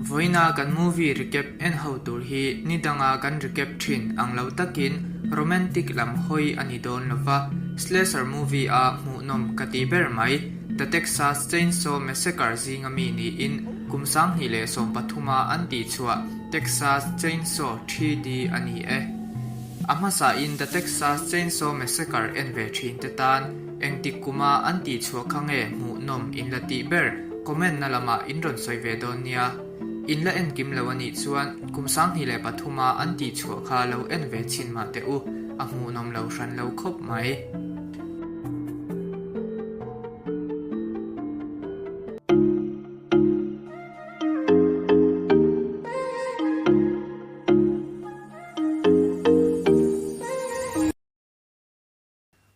Vawiina kan movie recap en ho tur hi ni danga kan recap thin ang lo takin romantic lam hawi a ni dawn lo va, slasher movie a hmuhnawm ka ti ber mai. The Texas Chainsaw Massacre zinga mi niin kum 2013 a an tihchhuah Texas Chainsaw 3D a ni e. A hmasain The Texas Chainsaw Massacre en ve thin te tan engtik kuma an tihchhuah kha nge hmuhnawm in la tih ber comment na lamah in rawn sawi ve dawn nia. In la en kim lo a nih chuan kum 2003 a an tihchhuah kha lo en ve chhin mah teh u, a hmuhnawm lo hran lo khawp mai.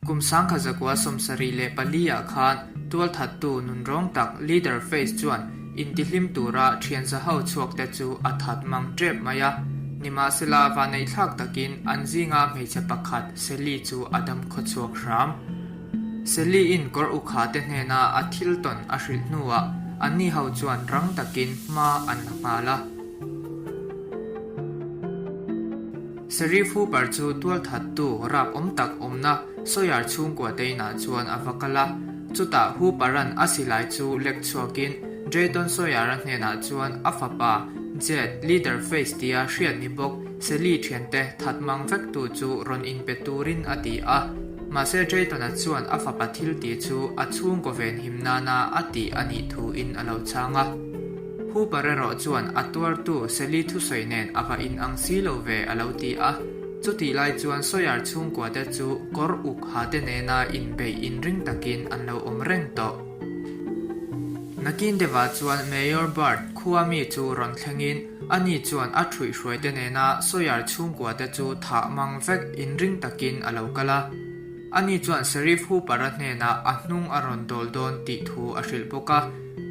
Kum 1974 ah khan tualthattu nunrawng tak Leatherface chuan intihlim tura thian zaho chhuak te chu a that mang tep mai a. Nimahsela vaneihthlak takin an zinga hmeichhe pakhat Sally chu a dam khawchhuak hram. Sally-in kawr ukha te hnena a thil tawn a hrilh hnuah anni ho chuan rang takin hma an la nghal a. Sheriff Hooper chu tualthattu rap awm tak awmna Sawyer chhungkua te inah chuan a va kal a. Chutah Hooper-a'n a silai chu lek chhuakin Drayton Sawyer-a hnenah chuan a fapa Jed, Leatherface tia hriat ni bawk Sally thiante that mang vektu chu rawn inpe turin a ti a. Mahse Drayton-a chuan a fapa thil tih chu a chhungkaw venhim nana a tih a nih thuin a lo chhang a. Hooper erawh chuan a tuartu Sally thusawi nen a va inang si lo ve a lo ti a. Chutih lai chuan Sawyer chhungkua te chu kawr uk ha te nena inbeih inring takin an lo awm reng tawh. Nakin deuhah chuan Mayor Burt khua mi chu rawn thlengin ani chuan a thuihhruai te nena Sawyer chhungkua te chu thah mang vek inring takin a lo kal a. Ani chuan Sheriff Hooper-a hnenah a hnung a rawn dawl dawn tih thu a hrilh bawk a.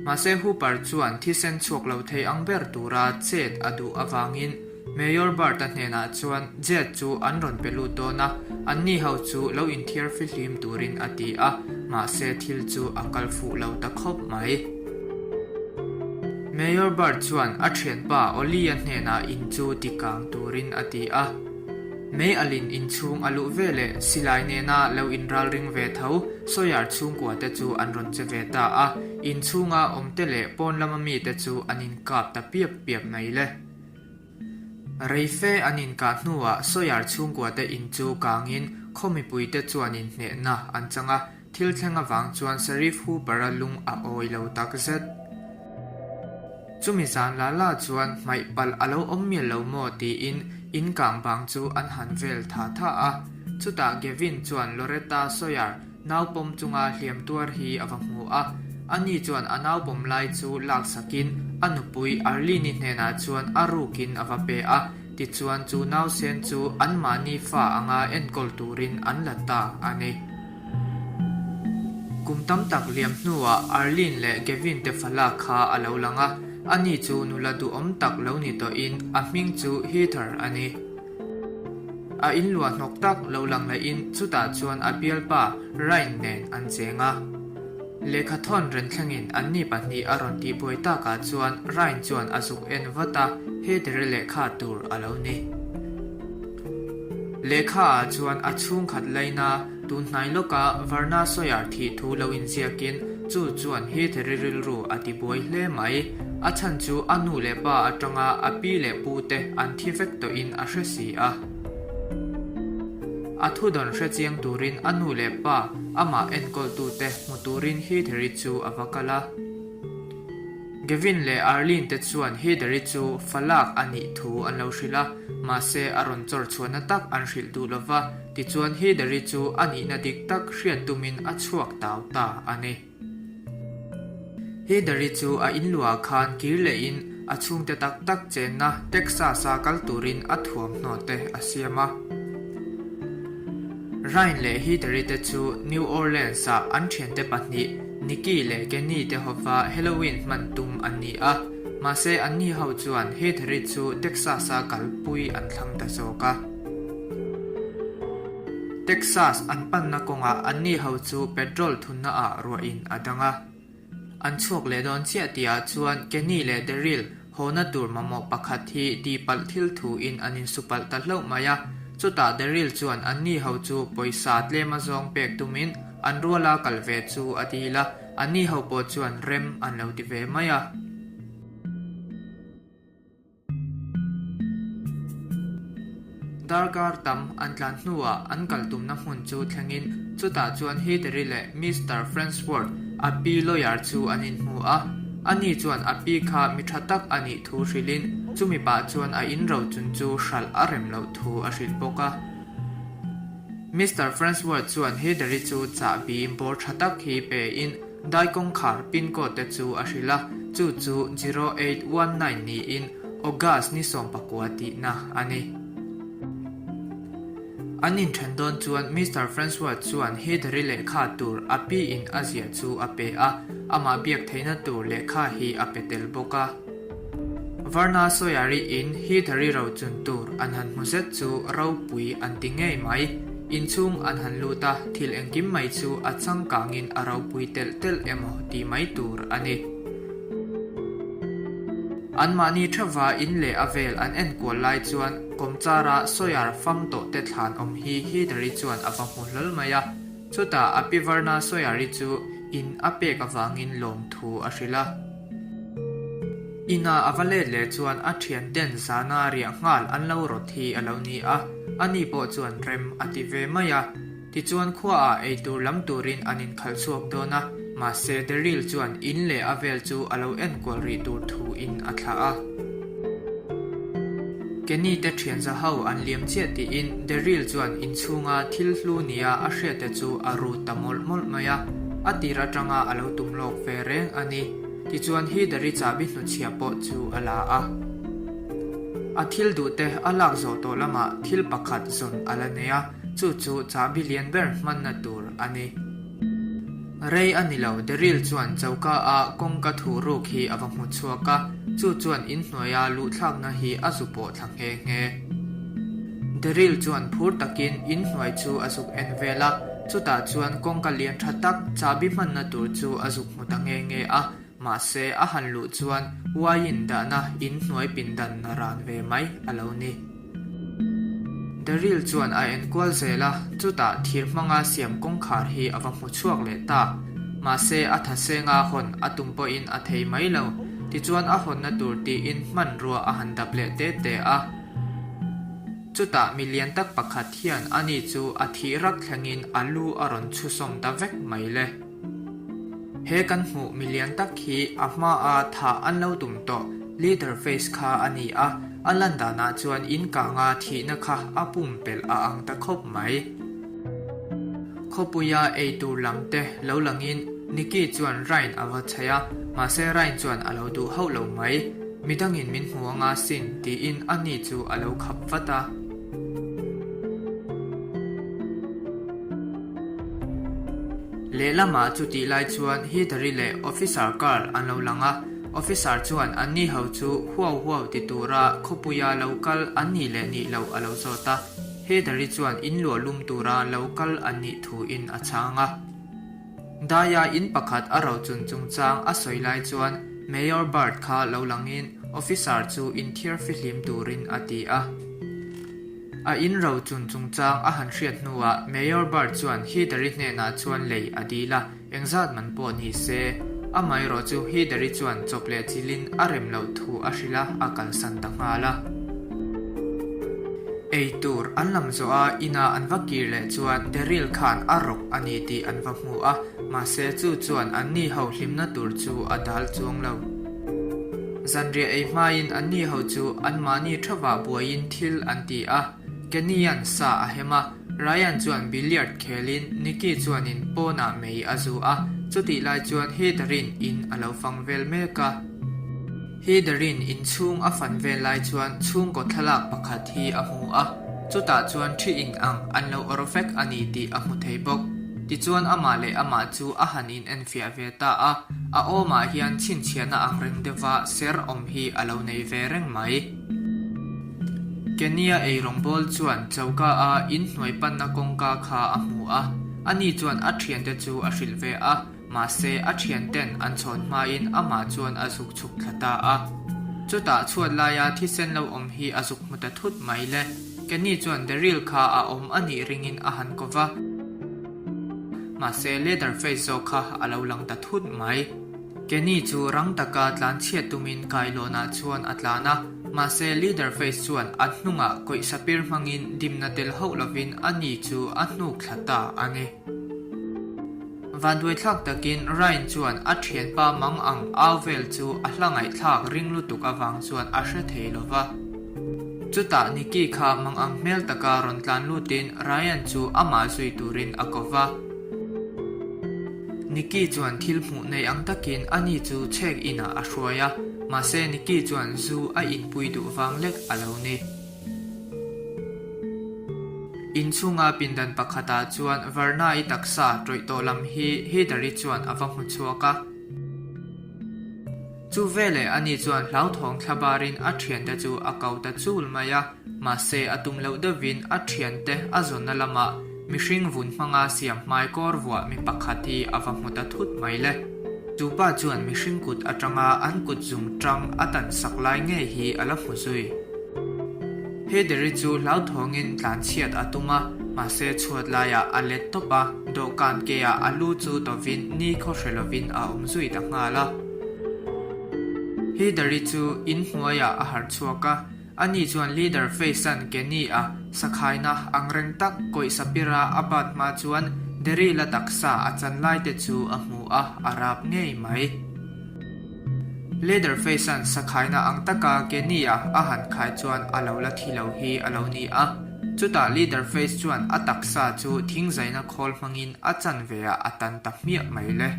Mahse Hooper chuan thisen chhuak lo thei ang ber tura chet a duh avangin Mayor Burt-a hnenah chuan Jed chu an rawn pe lut dawn a, anni ho chu lo inthiar fihlim turin a ti a, mahse thil chu a kal fuh lo ta khawp mai. Mayor Burt chuan a thianpa Ollie-a hnenah in chu ti kang turin a ti a. Mei alin inchhung a luh veleh silai nena lo inralring ve tho Sawyer chhungkua te chu an rawn che ve ta a, inchhunga awmte leh pawn lama mite chu an inkap ta piap piap mai le. Rei fe an inkah hnuah Sawyer chhungkua te in chu kangin khaw mipuite chuan inhnehna an chang a, Thil thleng avang chuan Sheriff Hooper-a lung a awi lo tak zet. Chumi zan la la chuan hmaih palh a lo awm mial lo maw tiin in kang bang chu an han vel tha tha a. Chutah Gavin chuan Loretta Sawyer nau pawm chunga hliam tuar hi a va hmu a. Ani chuan a nau pawm lai chu laksakin a nupui Arlene-i hnenah chuan a rukin a va pe a. Tichuan chu nausen chu anmahni fa anga enkawl turin an la ta a ni. Kum tam tak liam hnuah Arlene leh Gavin te falak kha a lo lang a, ani chu nula duhawm tak lo ni tawhin a hming chu Heather a ni. A inluah hnawk tak lo lang lahin chutah chuan a bialpa Ryan nen an cheng a. Lehkhathawn renthlengin anni pahnih a rawn tihbuai takah chuan Ryan chuan a zuk en vat a, Heather-i lehkha tur a lo ni. Lehkha ah chuan a chhungkhat laina tun hnai lawka Verna Sawyer thih thu lo inziakin chu chuan Heatheri rilru a ti buai hle mai. A chhan chu a nu leh pa atanga a pi leh pu te an thi vek tawhin a hre si a. A thudawn hre chiang turin a nu leh pa amah enkawltute hmu turin Heatheri chu a va kal a. Gavin leh Arlene te chuan Heather-i chu fa lak a nih thu an lo hrilh a, mahse a rawn chawr chhuahna tak an hrilh duh lo va, tichuan Heather-i chu a nihna dik tak hriat tumin a chhuak tau ta a ni. Heather-i chu a inluah khan kir lehin a chhungte tak tak chenna Texas-a kal turin a thuamhnaw te a siam a. Ryan leh Heather-i te chu New Orleans-ah an thiante pahnih Nikki leh Kenny te hova Halloween hman tum an ni a, mahse anni ho chuan Heather-i chu Texas-a kalpui an thlang ta zawk a. Texas an panna kawngah anni ho chu petrol thunna-ah ruahin a dang a. An chhuak leh dawn chiah tihah chuan Kenny leh Daryl. Hawna tur mamawh pakhat hi tihpalh thil thuin an insupalh ta hlauh mai a. Chutah Daryl chuan anni ho chu pawisa tlem a zawng pek tumin an ruala kal ve chu a dil a, anni ho pawh chuan rem an lo ti ve mai a. Darkar tam an tlan hnuah an kal tumna hmun chu thlengin chutah chuan Heathery leh Mister Fransworth, a pi lawyer chu an inhmu a. Ani chuan a pi kha mi tha tak a nih thu hrilhin chumi pah chuan a inrochun chu hralh a rem loh thu a hrilh bawk a. Mister Fransworth chuan Heathery chu chahbi bawr tha tak hi pein Dai kawngkhar pin code te chu a hrilh a, chu chu 0819 niin August ni 19 tihna a ni. An inthen dawn chuan Mister Fransworth chuan Heathery lehkha tur a pi in a ziah chu a pe a, amah biak theihna tur lehkha hi a pe tel bawk a. Varna Sawyari in Heathery rochun tur an han hmu zet chu ropui an ti ngei mai. Inchhung an han lut a, thil engkim mai chu a changkangin a ropui telh telh emaw tih mai tur a ni. Anmahni thava in leh a vel an enkual lai chuan kawmchara Sawyer fam tawh te thlan awm hi Heathery chuan a va hmu hlawl mai a. Chutah a pi Varna Sawyari chu in a pek avangin lawmthu a hrilh a. Ina a va let leh chuan a thianten zana riah nghal an lo rawt hi a lo ni a, ani pawh chuan rem a ti ve mai a. Tichuan khuaah eitur lam turin an inkhalh chhuak dawn a, mahse Daryl chuan in leh a vel chu a lo enkual rih tur thuin a thlah a. Kenny te thianza ho an liam chiah tiin Daryl chuan inchhunga thil hlu nia a hriatte chu a rut ta mawlh mawlh mai a, a tir atanga a lo tum lawk ve reng a ni. Tichuan Heather-i chahbi hnuchhiah pawh chu a la a. A thil duhte a lak zawh tawh lamah thil pakhat zawn a la nei a, chu chu chahbi lian ber hmanna tur a ni. Rei a ni lo, Daryl chuan choka a kawngka thuh ruk hi a va hmu chhuak a, chu chuan inhnuaia luhthlakna hi a zu pawh thla nghe nghe. Daryl chuan phur takin inhnuai chu a zuk en vel a, chutah chuan kawngka lian tha tak chahbi hmanna tur chu a zuk hmu ta nge nge a, mahse a han luh chuan uaiin dahna in hnuai pindan na ran ve mai a lo ni. Daryl chuan a enkual zel a, chutah thir hmanga siam kawngkhar hi a va hmu chhuak leh ta. Mahse a thasenga hawn a tum pawhin a thei mai lo, tichuan a hawnna tur tiin hmanrua a han dap leh te te a. Chutah mi lian tak pakhat hian ani chu a thih rak thlengin a lu a rawn chhusawm ta vek mai le. He kan hmuh mi lian tak hi a hmaa thah an lo tum tawh Leatherface kha a ni a, a lan danah chuan in kanga thihna kha a pumpelh a ang ta khawp mai. Khawpuia eitur lam te lo langin Nicky chuan Ryan a va chhaih a, mahse Ryan chuan a lo duh hauh lo mai. Midangin min hmu anga sin tiin ani chu a lo khap vat a. Lehlamah chutih lai chuan Heathery leh Officer Carl an lo lang a, Officer chuan anni ho chu huau huau ti tura khawpuia lo kal an nih leh nih loh a lo zawt a, Heathery chuan in luah lum tura lo kal an nih thuin a chhang a. Daia in pakhat a rochun chungchang a sawi lai chuan Mayor Burt kha lo langin Officer chu inthiar fihlim turin a ti a. A in rochun chungchang a han hriat hnuah Mayor Burt chuan Heathery hnenah chuan lei a dil a, engzat man pawh ni se. Amaherawh chu Heathery chuan chawp leh chilhin a rem loh thu a hrilh a, a kalsan ta nghal a. Ei tur an lam zawh a inah an va kir leh chuan Daryl khan a rawk a ni tih an va hmu a, mahse chu chuan anni ho hlimna tur chu a dal chuang lo. Zanriah ei hmain anni ho chu anmahni thavah buaiin thil an ti a, Kenny-a'n sa a hem a, Ryan chuan billiard khelin Nicky chuanin pawnah mei a zu a, chutih lai chuan Heather-i'n in a lo fang vel mek a. Heather-i'n inchhung a fan vel lai chuan chhungkaw thlalak pakhat hi a hmu a, chutah chuan thi in ang an lo awr vek a ni tih a hmu thei bawk. Tichuan amah leh amah chu a han in enfiah ve ta a, a awmah hian chhinchhiahna ang reng deuha ser awm hi a lo nei ve reng mai. Kenny-a eirawngbawl chuan choka a inhnuai panna kawngka kha a hmu a, ani chuan a thiante chu a hrilh ve a, mahse a thianten an chhawn hmain amah chuan a zuk chhuk thla ta a. Chutah chhuat laia thisen lo awm hi a zuk hmu ta thut mai le. Kenny chuan Daryl kha a awm a nih ringin a han ko va. Mahse Leatherface zawk kha a lo lang ta thut mai. Kenny chu rang taka tlan chhiat tumin kailawnah chuan a tlan a, mahse Leatherface chuan a hnungah kawih sapir hmangin dimna tel hauh lovin a ni chu a hnuk thla ta a ni. Vanduaithlak takin Ryan chuan a thianpa mang ang au vel chu a hla ngaihthlak ring lutuk avang chuan a hre thei lo va. Chutah Nikki kha mang ang hmel taka rawn tlan lutin Ryan chu amah zui turin a ko va. Nikki chuan thil hmuh nei ang takin ani chu chhek inah a hruai a, mahse Nikki chuan zu a inpui duh vang lek a lo ni. Inchhunga pindan pakhatah chuan Varna-i taksa tawih tawh lam hi Heather-i chuan a va hmu chhuak a. Chu veleh ani chuan hlauthawng thla barin a thiante chu a ko ta chul mai a, mahse a tum loh deuhin a thiante a zawnna lamah mihring vun hmanga siam hmai kawr vuah mi pakhat hi a va hmu ta thut mai le. Chu pa chuan mihring kut atanga an kut zung tang a tan sak lai ngei hi a la hmu zui. Heather-i chu hlauthawngin tlanchhiat a tum a, mahse chhuat laiah a let tawp a, dawhkan keah a lu chu tovin ni khaw hre lovin a awm zui ta nghal a. Heather-i chu in hnuaiah a harh chhuak a, ani chuan Leader Face-a'n Kenny-a sakhaina angreng tak kawih sapira a bat hma chuan Daryl-a taksa a chan laite chu a hmu a, a rap ngei mai. Leatherface-a'n sakhaina ang taka Kenny-a a han khai chuan a lo la thi lo hi a lo ni a. Chutah Leatherface chuan a taksa chu thingzaina khawl hmangin a chanve-ah a tan ta hmiah mai le.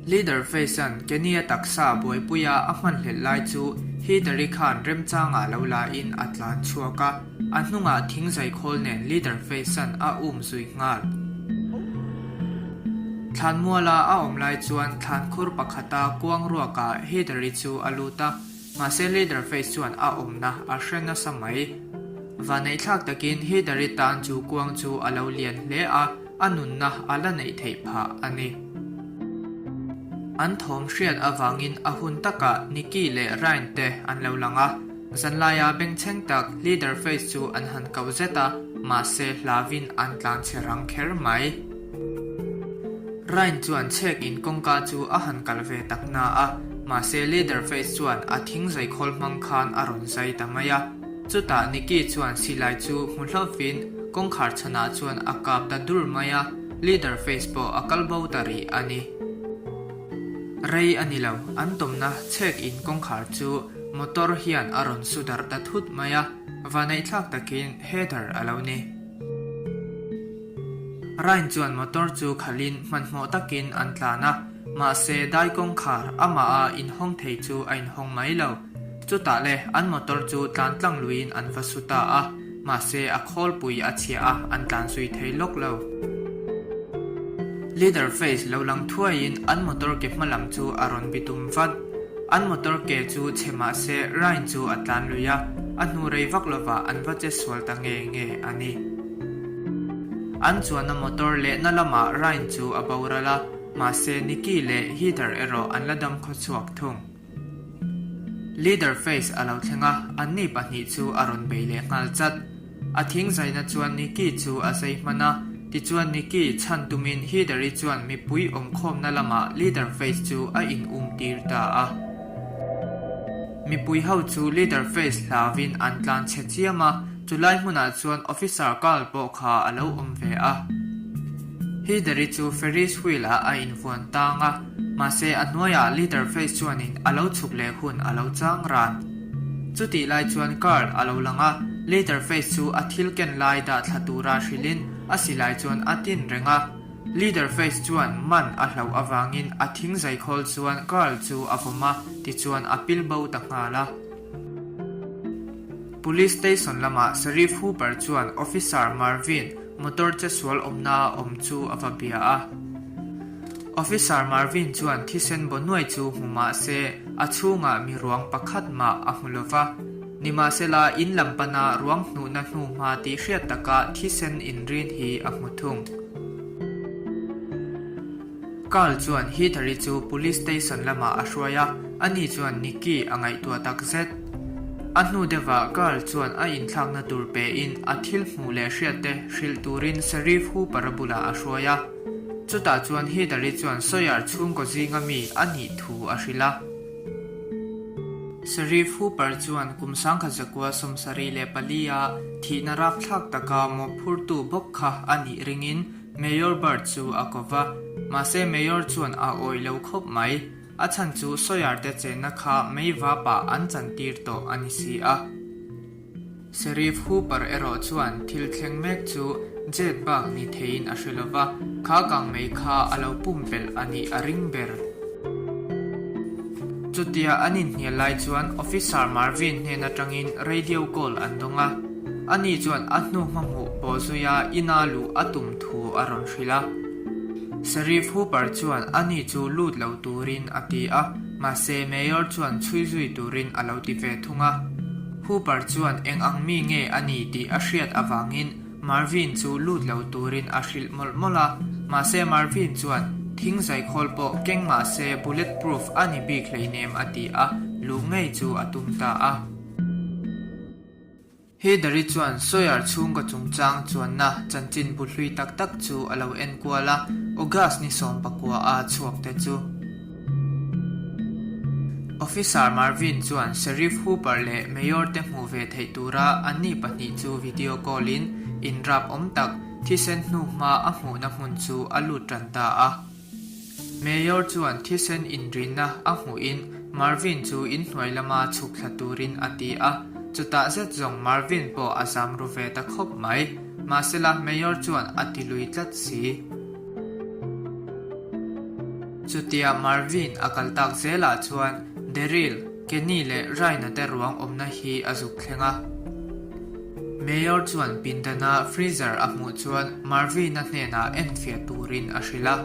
Leatherface-a'n Kenny-a taksa buaipuia a hmanhlelh lai chu Heather-i khan remchangah lo la-in a tlan chhuak a. A hnungah thingzai khawl nen Leatherface-a'n a um zui nghal. Thlanmuala a awm lai chuan thlankhur pakhata kuang ruakah Heather-i chu a lut a, mahse Leatherface chuan a awmna a hre nasa mai. Vaneihthlak takin Heather-i tan chu kuang chu a lo lian hle a, a nunna a la neih theih phah a ni. An thawm hriat avangin a hun takah Nikki leh Ryan te an lo lang a. Zanlaia bengchheng tak Leatherface chu an han kau zet a, mahse hlavin an tlan chhe rang kher mai. Ryan chuan chhek in kawngka chu a han kal ve tak na a, mahse Leatherface chuan a thing zai khawl hmang khan a rawn zai ta mai a. Chutah Nikki chuan silai chu hmu hlauhvin kawngkhar chhanah chuan a kap ta dur mai a, Leatherface pawh a kal bo ta rih a ni. Rei a ni lo, an tawmna chhek in kawngkhar chu Motor hian a rawn su darh ta thut mai a, vaneihthlak takin Heather a lo ni. Ryan chuan motor chu khalhin hmanhmawh takin an tlan a, mahse dai kawngkhar amaha inhawng thei chu a inhawng mai lo. Chutah le an motor chu tlan tlang luiin an va su ta a, mahse a khawlpui a chhia a, an tlan zui thei lawk lo. Leatherface lo lang thuaiin an motor ke hma lam chu a rawn bitum vat. An motor ke chu chhe mah se Ryan chu a tlan lui a, a hnu rei vak lovah an va che sual ta nge nge a ni. An chuanna motor lehna lamah Ryan chu a boral a, mahse Nikki leh Heather erawh an la dam khawchhuak thung. Leatherface a lo thleng a, anni pahnih chu a rawn bei leh nghal chat. A thing zaina chuan Nikki chu a zai hman a, tichuan Nikki chhan tumin Heather-i chuan mipui awmkhawmna lamah Leatherface chu a in um tir ta a. Mipui ho chu Leatherface hlauvin an tlan chhe chiam a, chulai hmunah chuan Officer Carl pawh kha a lo awm ve a. Heather-i chu Ferris wheel-ah a invuan tang a, mahse a hnuaiah Leatherface chuanin a lo chhuk leh hun a lo chang ran. Chutih lai chuan Carl a lo lang a, Leatherface chu a thil ken lai dah thla tura hrilhin a silai chuan a tin reng a. Leatherface chuan man a hlauh avangin a thing zaikhawl chuan Carl chu a vawm a, tichuan a pil bo ta nghal a. Police station lamah Sheriff Hooper chuan Officer Marvin motor che sual awmna a awm chu a va bia a. Officer Marvin chuan thisen baw nuai chu hmu mah se a chhungah mi ruang pakhat mah a hmu lo va. Nimahsela in lam pana ruang hnuhna hnu hma tih hriat taka thisen inrin hi a hmu thung. Carl chuan Heather-i chu Police Station lamah a hruai a, ani chuan Nikki a ngaihtuah tak zet. A hnu deuhah Carl chuan a inthlakna tur pein a thil hmuh leh hriatte hrilh turin Sheriff Hooper-a bulah a hruai a. Chutah chuan Heather-i chuan Sawyer chhungkaw zinga mi a nih thu a hrilh a. Sheriff Hooper chuan kum 1974 a thihna rapthlak taka mawhphurtu bawk kha a nih ringin Mayor Bird chu a ko va, mahse Mayor chuan a awih lo khawp mai. A chhan chu Sawyer te chenna kha mei vapah an chantir tawh a ni si a. Sheriff Hooper erawh chuan thil thleng mek chu jet bak ni theiin a hre lo va, kha kang mei kha a lo pumpelh a nih a ring ber. Chutia an inhnial lai chuan Officer Marvin hnen atangin radio call an dawng a. Ani chuan a hnu hmahmuh bawhzuia ina luh a tum thu a rawn hrilh a. Sheriff Hooper chuan ani chu lut lo turin a ti a, mahse Mayor chuan chhui zui turin a lo ti ve thung a. Hooper chuan eng ang mi nge a ni tih a hriat avangin Marvin chu lut lo turin a hrilh mawlh mawlh a, mahse Marvin chuan thing zaikhawl pawh keng mahse bullet proof a ni bik hleinem a ti a, luh ngei chu a tum ta a. Heather-i chuan Sawyer chhungkaw chungchang chuanna chanchin bu hlui tak tak chu a lo en kual a, August ni 19 a chhuak te chu. Officer Marvin chuan Sheriff Hooper leh Mayor te hmuh ve theih tura anni pahnih chu video call in inrap awm tak thisen hnuhma a hmuhna hmun chu a lut tan ta a. Mayor chuan thisen inrinna a hmuhin Marvin chu inhnuai lama chhuk thla turin a ti a, chutah zet zawng Marvin pawh a zam ru ve ta khawp mai. Mahsela Mayor chuan a ti lui tlat si. Chutia Marvin a kal tak zelah chuan Daryl, Kenny leh Ryan-a te ruang awmna hi a zuk thleng a. Mayor chuan pindana freezer a hmuh chuan Marvin-a hnenah enfiah turin a hrilh a.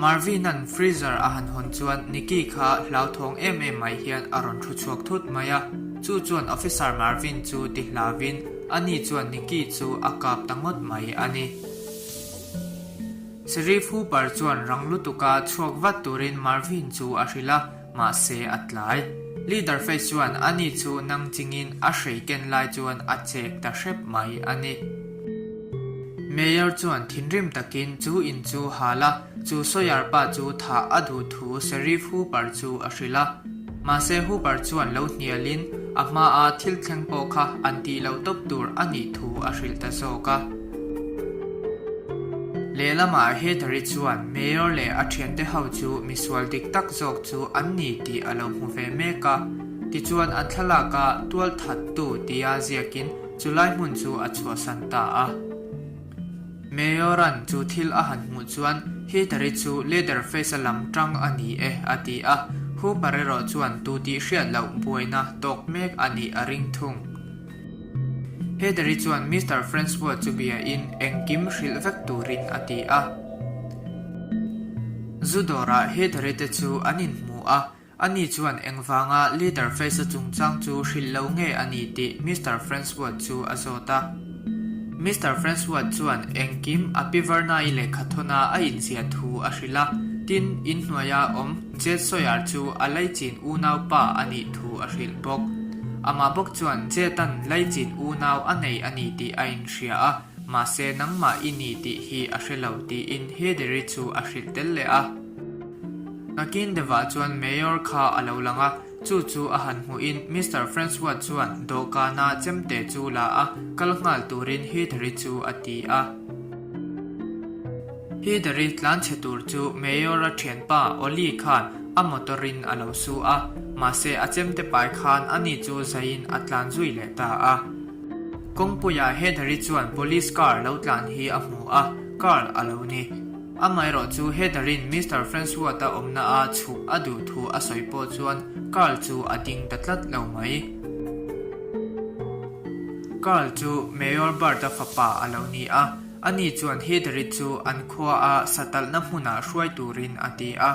Marvin-a'n freezer a han hawn chuan Nicky kha hlauthawng em em mai hian a rawn thu chhuak thut mai a. Chu chuan Officer Marvin chu ti hlauvin ani chuan Nicky chu a kap ta ngawt mai a ni. Sheriff Hooper chuan rang lutuka chhuak vat turin Marvin chu a hrilh a, mahse a tlai. Leaderface chuan ani chu nang chingin a hrei ken lai chuan a chek ta hrep mai a ni. Mayor chuan thinrim takin chu in chu hal a, chu Sawyer pa chu thah a duh thu Sheriff Hooper chu a hrilh a. Mahse Hooper chuan lo hnialin a hmaa thil thleng pawh kha an tih loh tawp tur a nih thu a hrilh ta zawk a. Lehlamah Heather-i chuan Mayor leh a thiante ho chu misual dik tak zawk chu an ni tih a lo hmu ve mek a. Tichuan an thlalak a tualthattu tia ziakin chulai hmun chu a chhuahsan ta a. Mayor-a'n chu thil a han hmuh chuan Heather-i chu Leatherface-a lam tang a ni e a ti a, Hooper erawh chuan tu tih hriat loh buaina tawk mek a nih a ring thung. Heather-i chuan Mister Friendswood chu biain engkim hrilh vek turin a ti a. Zu dawrah Heather-i te chu an inhmu a, ani chuan engvanga Leatherface-a chungchang chu hrilh lo nge a ni tih Mister Friendswood chu a zawt a. Mister Friendswood chuan engkim a pi Verna-i lehkhathawna a inziah thu a hrilh a, tin, inhnuaia awm Jed Sawyer chu a laichin unaupa a nih thu a hrilh bawk. Amah bawk chuan Jed-a'n laichin unau a nei a ni tih a inhria a, mahse nangmah i ni tih hi a hre lo tiin Heather-i chu a hrilh tel leh a. Nakin deuhah chuan Mayor kha a lo lang a, chu chu a han hmuhin Mister Friendswood chuan dawhkana chemte chu la a, kal nghal turin Heather-i chu a ti a. Heather-i tlanchhe tur chu Mayor-a thianpa Ollie khan a motor-in a lo su a, mahse a chemte pai khan ani chu zaiin a tlan zui leh ta a. Kawngpuiah Heather-i chuan police car lo tlan hi a hmu a, car a lo ni. Amaherawh chu Heather-in Mister Friendswood-a awmna a chhuk a duh thu a sawi pawh chuan Carl chu a ding ta tlat lo mai. Carl chu Mayor Burt-a fapa a lo ni a. Ani chuan Heather-i chu an khuaa satalhna hmunah hruai turin a ti a.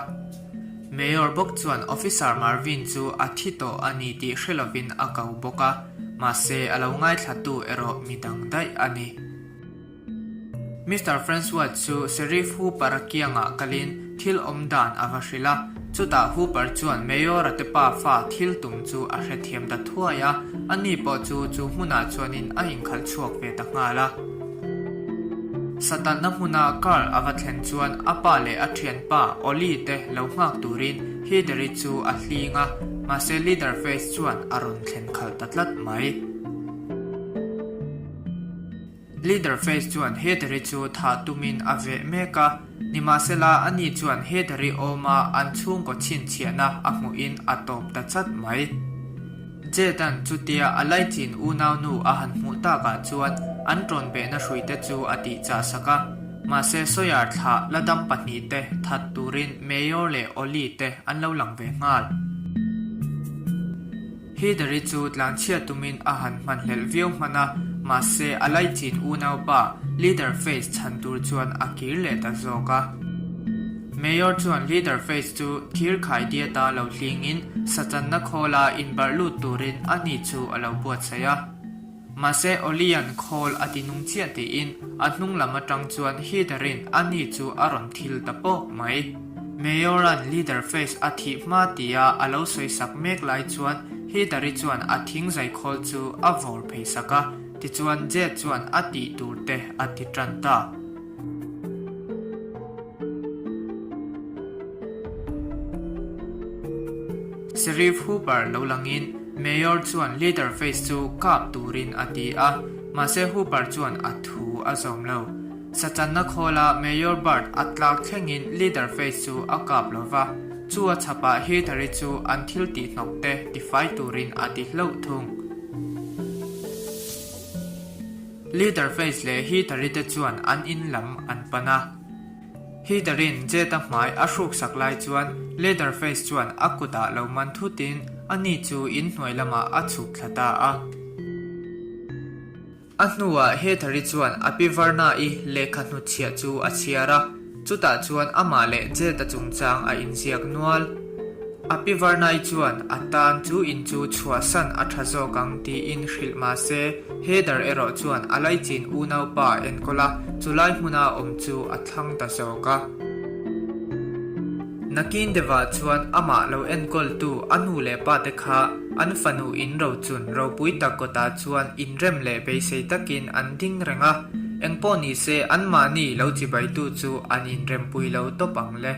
Mayor bawk chuan Officer Marvin chu a thi tawh a ni tih hre lovin a ko bawk a, mahse a lo ngaithlatu erawh mi dang daih a ni. Mister Farnsworth chu Sheriff Hooper-a kiangah kalin thil awm dan a va hrilh a. Chutah Hooper chuan Mayor-a te pa fa thil tum chu a hrethiam ta thuai a, ani pawh chu chu hmunah chuanin a inkhalh chhuak ve ta nghal a. Satalhna hmuna Carl a va thlen chuan a pa leh a thianpa Ollie te lo nghak turin Heather-i chu a hling a, mahse Leatherface chuan a rawn thlen khalh ta tlat mai. Leatherface chuan Heather-i chu thah tumin a veh mek a, nimahsela ani chuan Heather-i awma an chhungkaw chhinchhiahna a hmuhin a tawp ta chat mai. Jade-a'n chutia a laichin unaunu a han hmuh takah chuan an tawn behna hruite chu a tih chah sak a, mahse Sawyer thlah la dam pahnihte that turin Mayor leh Ollie te an lo lang ve nghal. Heather-i chu tlanchhiat tumin a han hmanhlelh viau hman a, mahse a laichin unaupa Leatherface chhan tur chuan a kir leh ta zawk a. Mayor chuan Leatherface chu thir khai diata lo hlingin sachanna khawla inbarh lut turin ani chu a lo buatsaih a. Mahse Ollie-a'n khawl a ti nung chiah tiin a hnung lam atang chuan Heather-in ani chu a rawn thil ta pawk mai. Mayor-a'n Leatherface a thih hma tia a lo sawisak mek lai chuan Heather-i chuan a thing zai khawl chu a vawr phei sak a, tichuan Jade chuan a tih tur te a ti tan ta. Sheriff Hooper lo langin Mayor chuan Leatherface chu kap turin a ti a, mahse Hooper chuan a thu a zawm lo. Sachanna khawla Mayor Burt a tlak thlengin Leatherface chu a kap lo va, chu a chhapah Heather-i chu an thil tihhnawk te tifai turin a ti hlauh thung. Leatherface leh Heather-i te chuan an in lam an pan a. Heather-in Jet-a hmai a hruksak lai chuan Leatherface chuan a kutah lo man thutin ani chu in hnuai lamah a chhuk thla ta a. A hnuah Heather-i chuan a pi Verna-i lehkha hnutchhiah chu a chhiar a. Chutah chuan amah leh Jet-a chungchang a inziak nual. A pi Varnai chuan a tan chu in chu chhuahsan a tha zawk ang tiin hrilh mah se, Heather erawh chuan a laichin unaupa enkawl a, chulai hmuna awm chu a thlang ta zawk a. Nakin deuhah chuan amah lo enkawltu a nu leh pa te kha an fanu in rochun ropui tak kawtah chuan inrem leh beisei takin an ding reng a, engpawh nise anmahni lo chibaitu chu an inrempui lo tawp ang le.